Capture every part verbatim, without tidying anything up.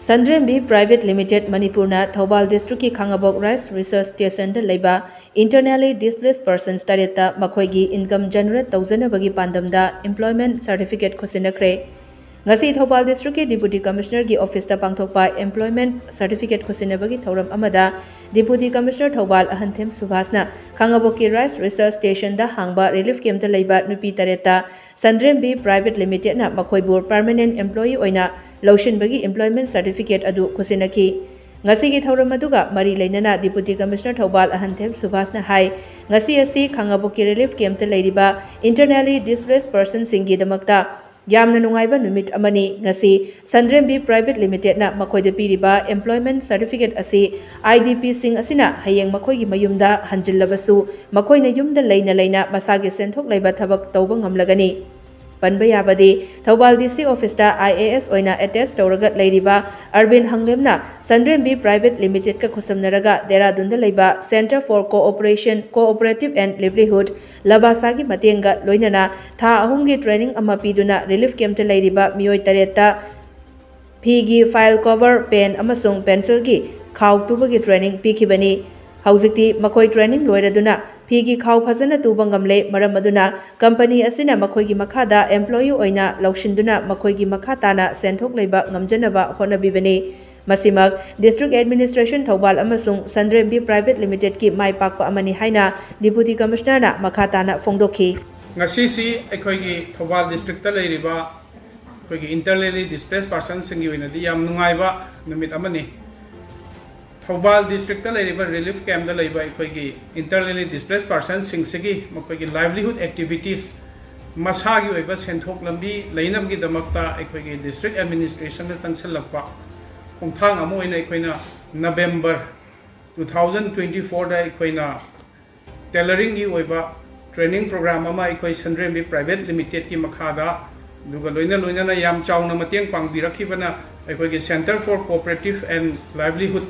Sandrembi Private Limited ꯃꯅꯤꯄꯨꯔꯅ ꯊꯧꯕꯥꯜ districtꯀꯤ ꯈꯥꯉꯕꯣꯛ Rice Research Stationꯗ ꯂꯩꯕ internally displaced persons ꯇꯔꯦꯠꯇ ꯃꯈꯣꯏꯒꯤ income generate ꯇꯧꯖꯅꯕꯒꯤ ꯄꯥꯟꯗꯝꯗ employment certificate ꯈꯨꯠꯁꯤꯟꯅꯈ꯭ꯔꯦ꯫ ꯉꯁꯤ ꯊꯧꯕꯥꯜ districtꯀꯤ Deputy Commissionerꯒꯤ officeꯇ ꯄꯥꯡꯊꯣꯛꯄ employment certificate ꯈꯨꯠꯁꯤꯟꯅꯕꯒꯤ ꯊꯧꯔꯝ ꯑꯃꯗ Deputy Commissioner Thoubal ꯑꯍꯟꯊꯦꯝ ꯁꯨꯚꯥꯁꯅ ꯈꯥꯉꯕꯣꯛꯀꯤ Rice Research Stationꯗ ꯍꯥꯡꯕ relief campꯇ ꯂꯩꯕ ꯅꯨꯄꯤ ꯇꯔꯦꯠꯇ ꯁꯟꯗ꯭ꯔꯦꯝꯕꯤ Private Limitedꯅ ꯃꯈꯣꯏꯕꯨ permanent employee ꯑꯣꯏꯅ ꯂꯧꯁꯤꯟꯕꯒꯤ employment certificate ꯑꯗꯨ ꯈꯨꯠꯁꯤꯟꯅꯈꯤ꯫ ꯉꯁꯤꯒꯤ ꯊꯧꯔꯝ ꯑꯗꯨꯒ ꯃꯔꯤ ꯂꯩꯅꯅ Deputy Commissioner ꯊꯧꯕꯥꯜ ꯑꯍꯟꯊꯦꯝ ꯁꯨꯚꯥꯁꯅ ꯍꯥꯏ, ꯉꯁꯤ ꯑꯁꯤ ꯈꯥꯉꯕꯣꯛꯀꯤ relief campꯇ ꯂꯩꯔꯤꯕ internally displaced personꯁꯤꯡꯒꯤꯗꯃꯛꯇ ꯌꯥꯝꯅ ꯅꯨꯡꯉꯥꯏꯕ ꯅꯨꯃꯤꯠ ꯑꯃꯅꯤ꯫ ꯉꯁꯤ ꯁꯟꯗ꯭ꯔꯦꯝꯕꯤ Private Limitedꯅ ꯃꯈꯣꯏꯗ ꯄꯤꯔꯤꯕ employment certificate ꯑꯁꯤ IDPꯁꯤꯡ ꯑꯁꯤꯅ ꯍꯌꯦꯡ ꯃꯈꯣꯏꯒꯤ ꯃꯌꯨꯝꯗ ꯍꯟꯖꯤꯜꯂꯕꯁꯨ ꯃꯈꯣꯏꯅ ꯌꯨꯝꯗ ꯂꯩꯅ ꯂꯩꯅ ꯃꯁꯥꯒꯤ ꯁꯦꯟꯊꯣꯛ ꯂꯩꯕ ꯊꯕꯛ ꯇꯧꯕ ꯉꯝꯂꯒꯅꯤ꯫ ꯄꯟꯕ ꯌꯥꯕꯗꯤ, ꯊꯧꯕꯥꯜ DC officeꯇ IAS ꯑꯣꯏꯅ attach ꯇꯧꯔꯒ ꯂꯩꯔꯤꯕ ꯑꯔꯕꯤꯟ ꯍꯪꯂꯦꯝꯅ ꯁꯟꯗ꯭ꯔꯦꯝꯕꯤ Private Limitedꯀ ꯈꯨꯠꯁꯝꯅꯔꯒ ꯗꯦꯔꯥꯗꯨꯟꯗ ꯂꯩꯕ Centre for Cooperation, Cooperative and Livelihood, ꯂꯕꯥꯁꯥꯒꯤ ꯃꯇꯦꯡꯒ ꯂꯣꯏꯅꯅ ꯊꯥ ꯑꯍꯨꯝꯒꯤ training ꯑꯃ ꯄꯤꯗꯨꯅ relief campꯇ ꯂꯩꯔꯤꯕ ꯃꯤꯑꯣꯏ ꯇꯔꯦꯠꯇ ꯐꯤꯒꯤ file cover, pen ꯑꯃꯁꯨꯡ pencilꯒꯤ ꯈꯥꯎ ꯇꯨꯕꯒꯤ training ꯄꯤꯈꯤꯕꯅꯤ꯫ ꯍꯧꯖꯤꯛꯇꯤ ꯃꯈꯣꯏ training ꯂꯣꯏꯔꯗꯨꯅ ꯐꯤꯒꯤ ꯈꯥꯎ ꯐꯖꯅ ꯇꯨꯕ ꯉꯝꯂꯦ, ꯃꯔꯝ ꯑꯗꯨꯅ company ꯑꯁꯤꯅ ꯃꯈꯣꯏꯒꯤ ꯃꯈꯥꯗ employee ꯑꯣꯏꯅ ꯂꯧꯁꯤꯟꯗꯨꯅ ꯃꯈꯣꯏꯒꯤ ꯃꯈꯥ ꯇꯥꯅ ꯁꯦꯟꯊꯣꯛ ꯂꯩꯕ ꯉꯝꯖꯅꯕ ꯍꯣꯠꯅꯕꯤꯕꯅꯤ꯫ ꯃꯁꯤꯃꯛ District Administration ꯊꯧꯕꯥꯜ ꯑꯃꯁꯨꯡ ꯁꯟꯗ꯭ꯔꯦꯝꯕꯤ Private Limitedꯀꯤ ꯃꯥꯏ ꯄꯥꯛꯄ ꯑꯃꯅꯤ ꯍꯥꯏꯅ Deputy Commissionerꯅ ꯃꯈꯥ ꯇꯥꯅ ꯐꯣꯡꯗꯣꯛꯈꯤ꯫ ꯉꯁꯤꯁꯤ ꯑꯩꯈꯣꯏꯒꯤ ꯊꯧꯕꯥꯜ districtꯇ ꯂꯩꯔꯤꯕ ꯑꯩꯈꯣꯏꯒꯤ internally displaced personꯁꯤꯡꯒꯤ ꯑꯣꯏꯅꯗꯤ ꯌꯥꯝ ꯅꯨꯡꯉꯥꯏꯕ ꯅꯨꯃꯤꯠ ꯑꯃꯅꯤ꯫ ꯊꯧꯕꯥꯜ districtꯇ ꯂꯩꯔꯤꯕ relief campꯇ ꯂꯩꯕ ꯑꯩꯈꯣꯏꯒꯤ internally displaced personꯁꯤꯡꯁꯤꯒꯤ ꯃꯈꯣꯏꯒꯤ livelihood activities, ꯃꯁꯥꯒꯤ ꯑꯣꯏꯕ ꯁꯦꯟꯊꯣꯛ ꯂꯝꯕꯤ ꯂꯩꯅꯕꯒꯤꯗꯃꯛꯇ ꯑꯩꯈꯣꯏꯒꯤ district administrationꯗ ꯆꯪꯁꯤꯜꯂꯛꯄ ꯈꯣꯡꯊꯥꯡ ꯑꯃ ꯑꯣꯏꯅ ꯑꯩꯈꯣꯏꯅ November two thousand twenty fourꯗ ꯑꯩꯈꯣꯏꯅ tailoringꯒꯤ ꯑꯣꯏꯕ training program ꯑꯃ ꯑꯩꯈꯣꯏ ꯁꯟꯗ꯭ꯔꯦꯝꯕꯤ Private Limitedꯀꯤ ꯃꯈꯥꯗ, ꯑꯗꯨꯒ ꯂꯣꯏꯅ ꯂꯣꯏꯅꯅ ꯌꯥꯝ ꯆꯥꯎꯅ ꯃꯇꯦꯡ ꯄꯥꯡꯕꯤꯔꯛꯈꯤꯕꯅ ꯑꯩꯈꯣꯏꯒꯤ Centre for Cooperative and Livelihood,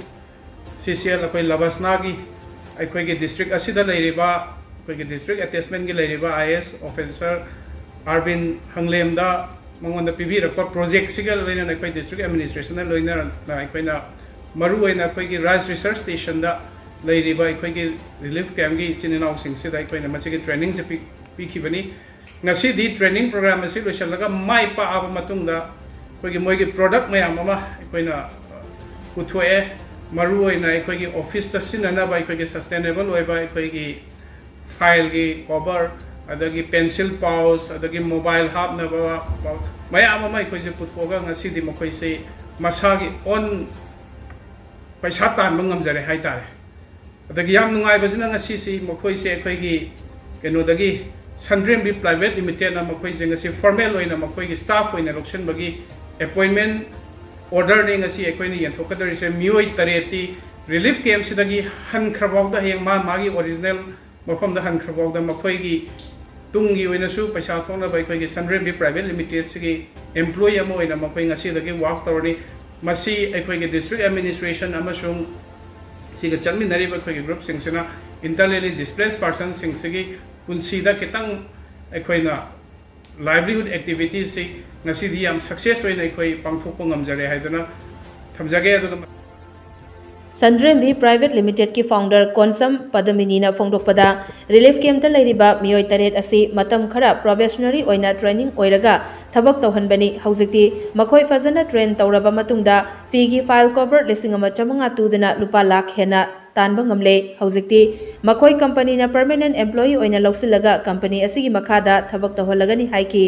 CCL, ꯑꯩꯈꯣꯏ ꯂꯕꯁꯅꯥꯒꯤ ꯑꯩꯈꯣꯏꯒꯤ district ꯑꯁꯤꯗ ꯂꯩꯔꯤꯕ, ꯑꯩꯈꯣꯏꯒꯤ district attachmentꯀꯤ ꯂꯩꯔꯤꯕ IAS officer ꯑꯥꯔꯕꯤꯟ ꯍꯪꯂꯦꯝꯗ ꯃꯉꯣꯟꯗ ꯄꯤꯕꯤꯔꯛꯄ ꯄ꯭ꯔꯣꯖꯦꯛꯁꯤꯒ ꯂꯣꯏꯅꯅ ꯑꯩꯈꯣꯏ ꯗꯤꯁꯇ꯭ꯔꯤꯛ ꯑꯦꯗꯃꯤꯅꯤꯁꯇ꯭ꯔꯦꯁꯟꯅ ꯂꯣꯏꯅꯅ ꯑꯩꯈꯣꯏꯅ ꯃꯔꯨꯑꯣꯏꯅ ꯑꯩꯈꯣꯏꯒꯤ ꯔꯥꯖ ꯔꯤꯁꯔꯁ ꯁ꯭ꯇꯦꯁꯟꯗ ꯂꯩꯔꯤꯕ ꯑꯩꯈꯣꯏꯒꯤ ꯔꯤꯂꯤꯐ ꯀꯦꯝꯒꯤ ꯏꯆꯤꯟ ꯏꯅꯥꯎꯁꯤꯡꯁꯤꯗ ꯑꯩꯈꯣꯏꯅ ꯃꯁꯤꯒꯤ ꯇ꯭ꯔꯦꯅꯤꯡꯁꯦ ꯄꯤ-, ꯄꯤꯈꯤꯕꯅꯤ꯫ ꯉꯁꯤꯗꯤ ꯇ꯭ꯔꯦꯅꯤꯡ ꯄ꯭ꯔꯣꯒ꯭ꯔꯥꯝ ꯑꯁꯤ ꯂꯣꯏꯁꯤꯜꯂꯒ ꯃꯥꯏ ꯄꯥꯛꯑꯕ ꯃꯇꯨꯡꯗ ꯑꯩꯈꯣꯏꯒꯤ ꯃꯣꯏꯒꯤ ꯄ꯭ꯔꯣꯗꯛ ꯃꯌꯥꯝ ꯑꯃ ꯑꯩꯈꯣꯏꯅ ꯄꯨꯊꯣꯛꯑꯦ꯫ ꯃꯔꯨꯑꯣꯏꯅ ꯑꯩꯈꯣꯏꯒꯤ ꯑꯣꯐꯤꯁꯇ ꯁꯤꯖꯤꯟꯅꯅꯕ ꯑꯩꯈꯣꯏꯒꯤ ꯁꯁꯇꯦꯅꯦꯕꯜ ꯑꯣꯏꯕ ꯑꯩꯈꯣꯏꯒꯤ ꯐꯥꯏꯜꯒꯤ ꯀꯣꯚꯔ, ꯑꯗꯒꯤ ꯄꯦꯟꯁꯤꯜ ꯄꯥꯎꯆ, ꯑꯗꯒꯤ ꯃꯣꯕꯥꯏꯜ ꯍꯥꯞꯅꯕ ꯄꯥꯎꯆ ꯃꯌꯥꯝ ꯑꯃ ꯑꯩꯈꯣꯏꯁꯦ ꯄꯨꯊꯣꯛꯑꯒ ꯉꯁꯤꯗꯤ ꯃꯈꯣꯏꯁꯦ ꯃꯁꯥꯒꯤ ꯑꯣꯟ ꯄꯩꯁꯥ ꯇꯥꯟꯕ ꯉꯝꯖꯔꯦ ꯍꯥꯏꯇꯥꯔꯦ꯫ ꯑꯗꯒꯤ ꯌꯥꯝ ꯅꯨꯡꯉꯥꯏꯕꯁꯤꯅ ꯉꯁꯤꯁꯤ ꯃꯈꯣꯏꯁꯦ ꯑꯩꯈꯣꯏꯒꯤ ꯀꯩꯅꯣꯗꯒꯤ ꯁꯟꯗ꯭ꯔꯦꯝꯕꯤ ꯄ꯭ꯔꯥꯏꯚꯦꯠ ꯂꯤꯃꯤꯇꯦꯠꯅ ꯃꯈꯣꯏꯁꯦ ꯉꯁꯤ ꯐꯣꯔꯃꯦꯜ ꯑꯣꯏꯅ ꯃꯈꯣꯏꯒꯤ ꯁ꯭ꯇꯥꯐ ꯑꯣꯏꯅ ꯂꯧꯁꯤꯟꯕꯒꯤ ꯑꯦꯄꯣꯏꯟꯃꯦꯟ ꯑꯣꯔꯗꯔꯅꯤ ꯉꯁꯤ ꯑꯩꯈꯣꯏꯅ ꯌꯦꯟꯊꯣꯛꯀꯗꯧꯔꯤꯁꯦ꯫ ꯃꯤꯑꯣꯏ ꯇꯔꯦꯠꯇꯤ ꯔꯤꯂꯤꯐ ꯀꯦꯝꯁꯤꯗꯒꯤ ꯍꯟꯈ꯭ꯔꯐꯥꯎꯗ, ꯍꯌꯦꯡ ꯃꯥ ꯃꯥꯒꯤ ꯑꯣꯔꯤꯖꯤꯅꯦꯜ ꯃꯐꯝꯗ ꯍꯟꯈ꯭ꯔꯐꯥꯎꯗ ꯃꯈꯣꯏꯒꯤ ꯇꯨꯡꯒꯤ ꯑꯣꯏꯅꯁꯨ ꯄꯩꯁꯥ ꯊꯣꯛꯅꯕ ꯑꯩꯈꯣꯏꯒꯤ ꯁꯟꯗ꯭ꯔꯦꯝꯕꯤ ꯄ꯭ꯔꯥꯏꯚꯦꯠ ꯂꯤꯃꯤꯇꯦꯠꯁꯤꯒꯤ ꯑꯦꯝꯄ꯭ꯂꯣꯌꯤ ꯑꯃ ꯑꯣꯏꯅ ꯃꯈꯣꯏ ꯉꯁꯤꯗꯒꯤ ꯋꯥꯔꯛ ꯇꯧꯔꯅꯤ꯫ ꯃꯁꯤ ꯑꯩꯈꯣꯏꯒꯤ ꯗꯤꯁꯇ꯭ꯔꯤꯛ ꯑꯦꯗꯃꯤꯅꯤꯁꯇ꯭ꯔꯦꯁꯟ ꯑꯃꯁꯨꯡ ꯁꯤꯒ ꯆꯠꯃꯤꯟꯅꯔꯤꯕ ꯑꯩꯈꯣꯏꯒꯤ ꯒ꯭ꯔꯨꯞꯁꯤꯡꯁꯤꯅ ꯏꯟꯇꯔꯅꯦꯂꯤ ꯗꯤꯁꯄ꯭ꯂꯦꯁ ꯄꯥꯔꯁꯟꯁꯤꯡꯁꯤꯒꯤ ꯄꯨꯟꯁꯤꯗ ꯈꯤꯇꯪ ꯑꯩꯈꯣꯏꯅ ꯂꯥꯏꯚꯂꯤꯍꯨꯗ ꯑꯦꯛꯇꯤꯚꯤꯇꯤꯁꯁꯤ ꯉꯁꯤꯗꯤ ꯌꯥꯝ ꯁꯛꯁꯦꯁ ꯑꯣꯏꯅ ꯑꯩꯈꯣꯏ ꯄꯥꯡꯊꯣꯛꯄ ꯉꯝꯖꯔꯦ ꯍꯥꯏꯗꯨꯅ ꯊꯝꯖꯒꯦ꯫ ꯑꯗꯨꯒ ꯁꯟꯗ꯭ꯔꯦꯝꯕꯤ ꯄ꯭ꯔꯥꯏꯚꯦꯠ ꯂꯤꯃꯤꯇꯦꯠꯀꯤ ꯐꯥꯎꯟꯗꯔ ꯀꯣꯟꯁꯝ ꯄꯗꯃꯤꯅꯤꯅ ꯐꯣꯡꯗꯣꯛꯄꯗ, ꯔꯤꯂꯤꯐ ꯀꯦꯝꯞꯇ ꯂꯩꯔꯤꯕ ꯃꯤꯑꯣꯏ ꯇꯔꯦꯠ ꯑꯁꯤ ꯃꯇꯝ ꯈꯔ ꯄ꯭ꯔꯣꯕꯦꯁꯅꯔꯤ ꯑꯣꯏꯅ ꯇ꯭ꯔꯦꯅꯤꯡ ꯑꯣꯏꯔꯒ ꯊꯕꯛ ꯇꯧꯍꯟꯕꯅꯤ꯫ ꯍꯧꯖꯤꯛꯇꯤ ꯃꯈꯣꯏ ꯐꯖꯅ ꯇ꯭ꯔꯦꯟ ꯇꯧꯔꯕ ꯃꯇꯨꯡꯗ ꯐꯤꯒꯤ ꯐꯥꯏꯜ ꯀꯣꯚꯔ ꯂꯤꯁꯤꯡ ꯑꯃ ꯆꯥꯃꯉꯥ ꯇꯨꯗꯨꯅ ꯂꯨꯄꯥ ꯂꯥꯈ ꯍꯦꯟꯅ ꯇꯥꯟꯕ ꯉꯝꯂꯦ꯫ ꯍꯧꯖꯤꯛꯇꯤ ꯃꯈꯣꯏ ꯀꯝꯄꯅꯤꯅ ꯄꯔꯃꯦꯅꯦꯟ ꯑꯦꯝꯄ꯭ꯂꯣꯌꯤ ꯑꯣꯏꯅ ꯂꯧꯁꯤꯜꯂꯒ ꯀꯝꯄꯅꯤ ꯑꯁꯤꯒꯤ ꯃꯈꯥꯗ ꯊꯕꯛ ꯇꯧꯍꯜꯂꯒꯅꯤ ꯍꯥꯏꯈꯤ꯫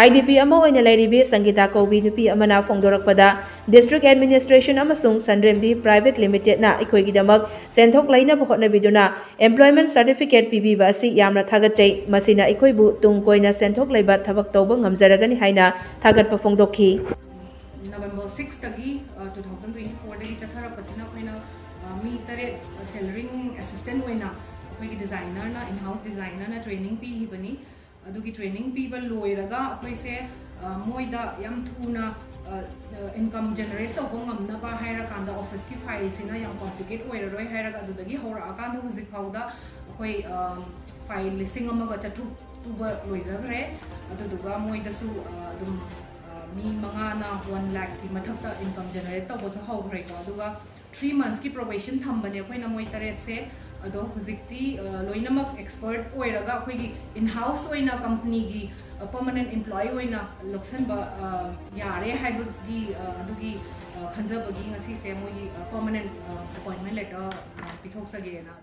ꯑꯥꯏ ꯗꯤ ꯄꯤ ꯑꯃ ꯑꯣꯏꯅ ꯂꯩꯔꯤꯕꯤ ꯁꯪꯒꯤꯇꯥ ꯀꯧꯕꯤ ꯅꯨꯄꯤ ꯑꯃꯅ ꯐꯣꯡꯗꯣꯔꯛꯄꯗ, ꯗꯤꯁꯇ꯭ꯔꯤꯛ ꯑꯦꯗꯃꯤꯅꯤꯁꯇ꯭ꯔꯦꯁꯟ ꯑꯃꯁꯨꯡ ꯁꯟꯗ꯭ꯔꯦꯝꯕꯤ ꯄ꯭ꯔꯥꯏꯚꯦꯠ ꯂꯤꯃꯤꯇꯦꯠꯅ ꯑꯩꯈꯣꯏꯒꯤꯗꯃꯛ ꯁꯦꯟꯊꯣꯛ ꯂꯩꯅꯕ ꯍꯣꯠꯅꯕꯤꯗꯨꯅ ꯑꯦꯝꯄ꯭ꯂꯣꯏꯃꯦꯟꯠ ꯁꯥꯔꯇꯤꯐꯤꯀꯦꯠ ꯄꯤꯕꯤꯕ ꯑꯁꯤ ꯌꯥꯝꯅ ꯊꯥꯒꯠꯆꯩ꯫ ꯃꯁꯤꯅ ꯑꯩꯈꯣꯏꯕꯨ ꯇꯨꯡ ꯀꯣꯏꯅ ꯁꯦꯟꯊꯣꯛ ꯂꯩꯕ ꯊꯕꯛ ꯇꯧꯕ ꯉꯝꯖꯔꯒꯅꯤ ꯍꯥꯏꯅ ꯊꯥꯒꯠꯄ ꯐꯣꯡꯗꯣꯛꯈꯤ꯫ ꯅꯕꯦꯝꯕꯔ ꯁꯤꯛꯁꯇꯒꯤ ꯇꯨ ꯊꯥꯎꯖꯟ ꯇ꯭ꯋꯦꯟꯇꯤ ꯐꯣꯔꯗꯒꯤ ꯆꯠꯊꯔꯛꯄꯁꯤꯅ ꯑꯩꯈꯣꯏꯅ ꯑ, ꯃꯤ ꯇꯔꯦꯠ ꯇꯦꯂꯔꯤꯡ ꯑꯦꯁꯤꯁꯇꯦꯟꯠ ꯑꯣꯏꯅ ꯑꯩꯈꯣꯏꯒꯤ ꯗꯤꯖꯥꯏꯅꯔꯅ, ꯏꯟ ꯍꯥꯎꯁ ꯗꯤꯖꯥꯏꯅꯔꯅ ꯇ꯭ꯔꯦꯅꯤꯡ ꯄꯤꯈꯤꯕꯅꯤ꯫ ꯑꯗꯨꯒꯤ ꯇ꯭ꯔꯦꯅꯤꯡ ꯄꯤꯕ ꯂꯣꯏꯔꯒ ꯑꯩꯈꯣꯏꯁꯦ ꯑ, ꯃꯣꯏꯗ ꯌꯥꯝ ꯊꯨꯅ ꯏꯟꯀꯝ ꯖꯦꯅꯔꯦꯠ ꯇꯧꯕ ꯉꯝꯅꯕ ꯍꯥꯏꯔꯀꯥꯟꯗ ꯑꯣꯐꯤꯁꯀꯤ ꯐꯥꯏꯜꯁꯤꯅ ꯌꯥꯝ ꯀꯣꯝꯄ꯭ꯂꯤꯀꯦꯠ ꯑꯣꯏꯔꯔꯣꯏ ꯍꯥꯏꯔꯒ ꯑꯗꯨꯗꯒꯤ ꯍꯧꯔꯛꯑꯀꯥꯟꯗ ꯍꯧꯖꯤꯛ ꯐꯥꯎꯗ ꯑꯩꯈꯣꯏ ꯐꯥꯏꯜ ꯂꯤꯁꯤꯡ ꯑꯃꯒ ꯆꯥꯇ꯭ꯔꯨꯛ ꯇꯨꯕ ꯂꯣꯏꯖꯈ꯭ꯔꯦ꯫ ꯑꯗꯨꯗꯨꯒ ꯃꯣꯏꯗꯁꯨ ꯑ, ꯑꯗꯨꯝ ꯑ, ꯃꯤ ꯃꯉꯥꯅ ꯋꯥꯟ ꯂꯥꯛꯀꯤ ꯃꯊꯛꯇ ꯏꯟꯀꯝ ꯖꯦꯅꯔꯦꯠ ꯇꯧꯕꯁꯨ ꯍꯧꯈ꯭ꯔꯦꯀꯣ꯫ ꯑꯗꯨꯒ ꯊ꯭ꯔꯤ ꯃꯟꯁꯀꯤ ꯄ꯭ꯔꯣꯕꯦꯁꯟ ꯊꯝꯕꯅꯦ ꯑꯩꯈꯣꯏꯅ ꯃꯣꯏ ꯇꯔꯦꯠꯁꯦ꯫ ꯑꯗꯣ ꯍꯧꯖꯤꯛꯇꯤ ꯑ, ꯂꯣꯏꯅꯃꯛ ꯑꯦꯛꯁꯄꯔꯠ ꯑꯣꯏꯔꯒ ꯑꯩꯈꯣꯏꯒꯤ ꯏꯟ ꯍꯥꯎꯁ ꯑꯣꯏꯅ ꯀꯝꯄꯅꯤꯒꯤ ꯄꯔꯃꯅꯦꯟ ꯏꯝꯄ꯭ꯂꯣꯌꯤ ꯑꯣꯏꯅ ꯂꯧꯁꯟꯕ ꯑ, ꯌꯥꯔꯦ ꯍꯥꯏꯕꯒꯤ ꯑ, ꯑꯗꯨꯒꯤ ꯑ, ꯈꯟꯖꯕꯒꯤ ꯉꯁꯤꯁꯦ ꯃꯣꯏꯒꯤ ꯄꯔꯃꯅꯦꯟ ꯑꯦꯄꯣꯏꯟꯃꯦꯟ ꯂꯦꯇꯔ ꯄꯤꯊꯣꯛꯆꯒꯦꯅ꯫